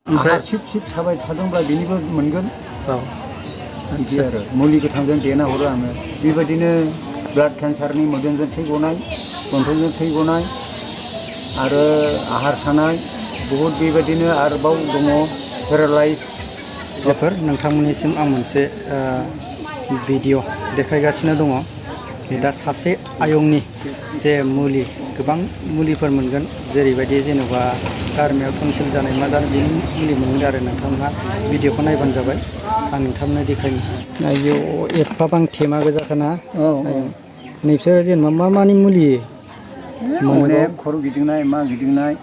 ओमफ्राय सिब सिब साबाय थादोंब्ला बेनिबो मोनगोन। औ बिदि आरो मुलि गोथांजों देना हरो आङो। बेबायदिनो ब्लाड केन्सारनि मोदोमजों थै गनाय, गन्थंजों थै गनाय आरो आहार सानाय बहुद बेबायदिनो आरोबाव दङ पेरालाइज। जाफोर नोंथांमोननिसिम आं मोनसे भिडिअ देखायगासिनो दङ। दा सासे आयंनि जे मुलि गोबां मुलिफोर मोनगोन, जेरैबायदि जेनेबा गारमायाव टन्सिल जानाय मा जानाय बेनि मुलि मोनगोन आरो नोंथांमोनहा भिडिअखौ नायबानो जाबाय। आं नोंथांमोननो देखायनो आयौ एफाबां थेमा गोजाखाना। औ नोंसोरो जेनेबा मानि मुलि मोनो? खर' गिदिंनाय, मा गिदिंनाय,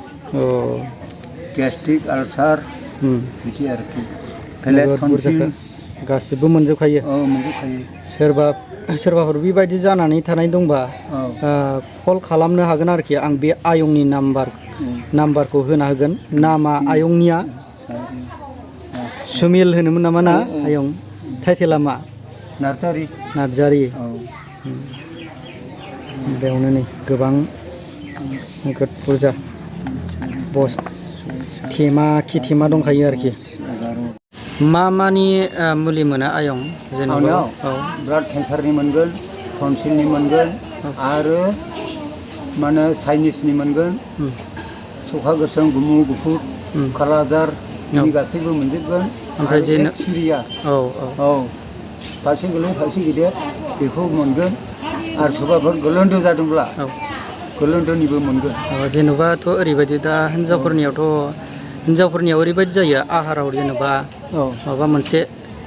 गेस्ट्रिक आलसार बिदि आरोखि। प्लेट टन्सिल गासिबो मोनजोबखायो। औ मोनजोबखायो। सोरबाफोर बेबायदि जानानै थानाय दंबा कल खालामनो हागोन आरोखि। आं बे आयंनि नाम्बारखौ होना होगोन। नामा आयंनिया सुमिल होनोमोन नामा ना आयं? टाइटेला मा? नार्जारि। नार्जारि। बेयावनो नै गोबां नोगोद बुरजा बस थेमा दंखायो आरोखि। मा मानि मुलि मोनो आयं जेनेबा? ब्लाड केन्सारनि मोनगोन, टन्सिलनि मोनगोन आरो मा होनो चाइनिसनि मोनगोन, सखा गोसोम, गुमु गुफुर, कालाजार बिदि गासैबो मोनजोबगोन। ओमफ्राय सिरिया फारसे गोलै फारसे गिदिर बेखौ मोनगोन। आरो सोरबाफोर गोलोन्दै जादोंब्ला गोलोन्दैनिबो मोनगोन। जेनेबाथ' ओरैबायदि दा हिनजावफोरनियाव ओरैबायदि जायो आहाराव जेनेबा माबा मोनसे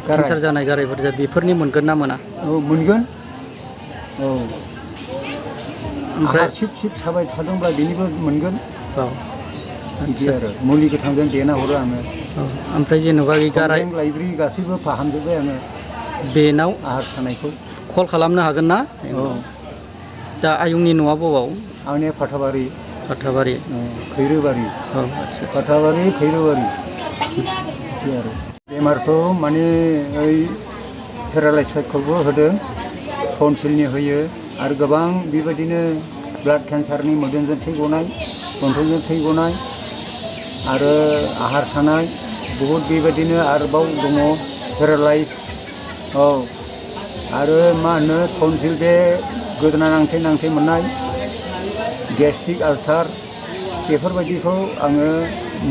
केन्सार जानाय गारायफोर जायो, बेफोरनि मोनगोन ना मोना? औ मोनगोन। औ ओमफ्राय सिब सिब साबाय थादोंब्ला बेनिबो मोनगोन। औ बिदि आरो मुलि गोथांजों देना हरो आङो। ओमफ्राय जेनेबा गाराय लाइब्रि गासैबो फाहामजोब्बाय आङो। बेनाव आहार सानायखौ कल खालामनो हागोन ना? दा आयंनि न'आ बबाव? आंनिया फाथाबारि। फाथाबारि। खैरोबारि। आदसा फाथाबारि खैरोबारि। बिदि आरो बेमारखौ माने ओइ पेरालाइसखौबो होदों, टन्सिलनि होयो आरो गोबां बेबायदिनो ब्लाड केन्सारनि मोदोमजों थै गनाय, गन्थंजों थै गनाय आरो आहार सानाय बहुद बेबायदिनो आरोबाव दङ पेरालाइज। आरो मा होनो टन्सिल बे गोदोना नांथे मोननाय, गेस्ट्रिक आलसार बेफोरबायदिखौ आङो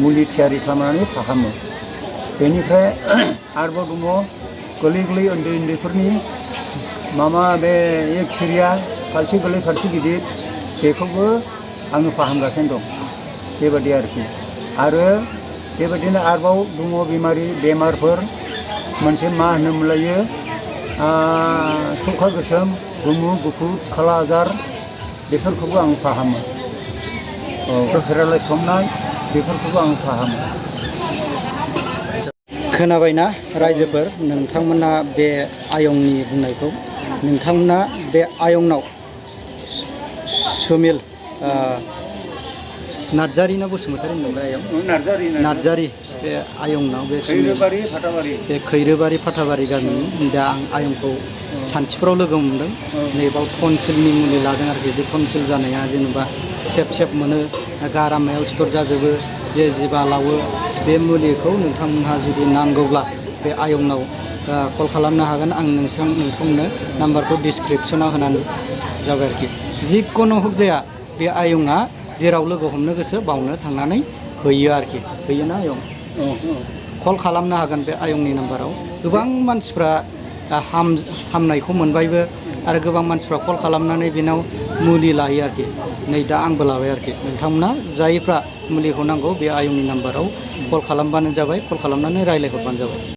मुलि थियारि खालामनानै फाहामो। बेनिफ्राय आरोबाव दङ गोरलै उन्दैफोरनि बे एक्सिरिया फारसे गोरलै फारसे गिदिर बेखौबो आङो फाहामगासिनो दं। बेबायदि आरोखि। आरो बेबायदिनो आरोबाव दङ बेमारफोर मोनसे मा होनोमोनलायो सखा गोसोम, गुमु गुफुर, खाला आजार बेफोरखौबो आं फाहामो। पेरालाइस हमनाय बेफोरखौबो आं फाहामो। खोनाबायना रायजोफोर नोंथांमोना बे आयंनि बुंनायखौ? नोंथांमोना बे आयंनाव सुमिल नार्जारि ना बसुमतारि होनदोंमोन आयं? नार्जारि। बे आयंनाव बे खैरोबारि फाथाबारि गामिनि। दा आं आयंखौ सान्थिफुराव लोगो मोनदों। नैबाव टन्सिलनि मुलि लादों आरोखि। बे टन्सिल जानाया जेनेबा सेब मोनो, गारामायाव सिथर जाजोबो, जे जिबा लावो। बे मुलिखौ नोंथांमोनहा जुदि नांगौब्ला बे आयंनाव कल खालामनो हागोन। आं नोंथांनो नाम्बारखौ डिसक्रिपसनाव होनानै जाबाय आरोखि। जिखुनु हक जाया बे आयंआ जेराव लोगो हमनो गोसो बावनो थांनानै हैयो आरोखि। हैयोना आयं? कल खालामनो हागोन बे आयंनि नाम्बाराव। गोबां मानसिफ्रा हामनायखौ मोनबायबो आरो गोबां मानसिफ्रा कल खालामनानै बेनाव मुलि लायो आरोखि। नै दा आंबो लाबाय आरोखि। नोंथांमोना जायफ्रा मुलिखौ नांगौ बे आयंनि नाम्बाराव कल खालामबानो जाबाय। कल खालामनानै रायज्लायहरबानो जाबाय।